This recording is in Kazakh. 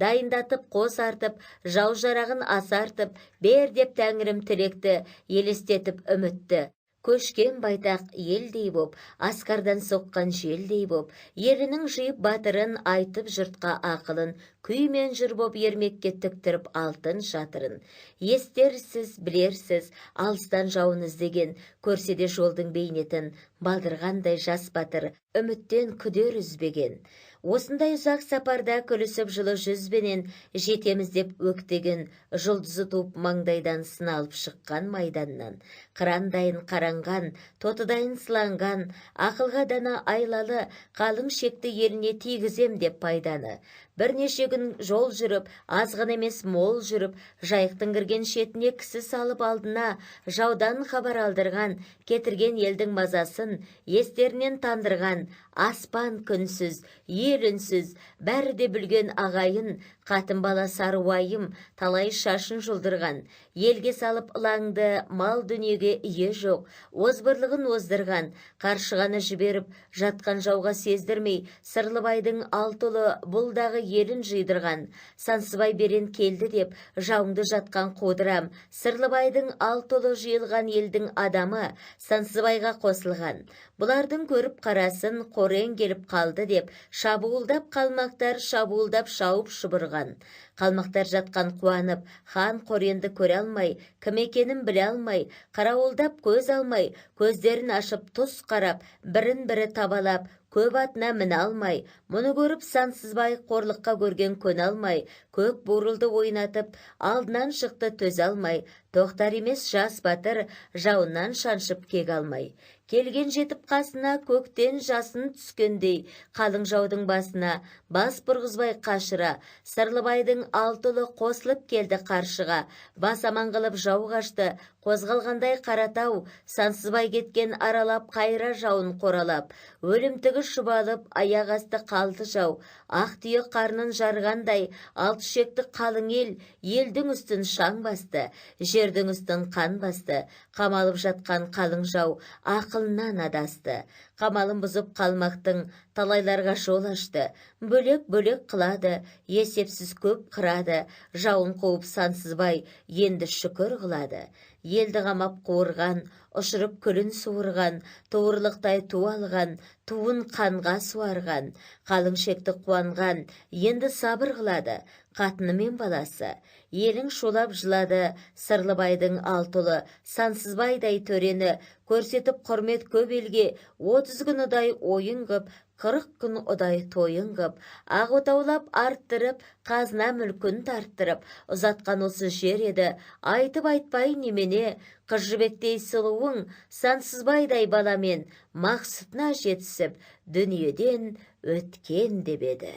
Дайындатып қос артып, жау жарағын асартып, бер деп тәңірім тілекті, елестетіп үмітті. Көшкен байтақ елдей боп, асқардан соққан желдей боп, елінің жиып батырын, айтып жұртқа ақылын, күй мен жыр боп ермекке тіктіріп алтын шатырын. Естерсіз, білерсіз, алыстан жауын іздеген, көрсе де жолдың бейнетін, балдырғандай жас батыр, үміттен күдер үзбеген. Осындай ұзақ сапарда күлісіп жылы жүзбенен жетеміз деп өктеген, жұлдызы туып маңдайдан сыналып шыққан майданнан. Қырандайын қаранған, тотыдайын сыланған, ақылға дана айлалы, қалың шекті еліне тигізем деп пайданы. Бірнеше күн жол жүріп, азғын емес мол жүріп, Жайықтың кірген шетіне кісі салып алдына, жаудан хабар алдырған, кетірген елдің мазасын, естерінен тандырған, аспан күнсіз, ел үнсіз, бәрі де бүлген ағайын, қатын бала сары уайым, талай шашын жұлдырған, елге салып ылаңды, мал дүниеге ие жоқ, озбырлығын оздырған, қаршығаны жіберіп, жатқан жауға сездірмей, Сырлыбайдың алты ұлы бұл дағы елін жидырған, Сансызбай берен келді деп, жауыңды жатқан қудырам, Сырлыбайдың алты ұлы жиылған елдің адамы, Сансызбайға қосылған. Бұлардың көріп қарасын, Қорен келіп қалды деп, шабуылдап қалмақтар шабуылдап шауып шұбырған. Қалмақтар жатқан қуанып, хан Қоренді көре алмай, кім екенін біле алмай, қарауылдап көз алмай, көздерін ашып тұс қарап, бірін-бірі табалап, көп атына міне алмай, мұны көріп Сансызбай қорлыққа көрген көне алмай, көк бурылды ойнатып, алдынан шықты төзе алмай, тоқтар емес жас батыр, жауынан шаншып кек алмай. Келген жетіп қасына, көктен жасын түскендей, қалың жаудың басына, бас бұрғызбай қашыра, Сырлыбайдың алты ұлы қосылып келді қаршыға, бас аман қылып жау қашты, қозғалғандай Қаратау, Сансызбай кеткен аралап, қайра жауын қоралап, өлімтігі шұбалып, аяқ асты қалды жау, ақ түйе қарнын жарғандай, алты шекті қалың ел, елдің үстін шаң басты, жердің үстін қан басты, қамалып жатқан қалың жау, ақылынан адасты. Қамалын бұзып қалмақтың талайларға жол ашты, бөлек-бөлек қылады, есепсіз көп қырады, жауын қуып Сансызбай енді шүкір қылады. Елді қамап қуырған, ұшырып күлін суырған, туырлықтай ту алған, туын қанға суарған, қалың шекті қуанған, енді сабыр қылады, қатыны мен баласы. Елің шулап жылады, Сырлыбайдың алты ұлы, Сансызбайдай төрені, көрсетіп құрмет көп елге, 30 күн ұдай ойын қып, 40 күн ұдай тойын қып, ақ отаулап арттырып, қазына мүлкін тарттырып, ұзатқан осы жер еді, айтып айтпай немене, қыз жібектей сұлуың, Сансызбайдай баламен, мақсұтына жетісіп, дүниеден өткен деп еді.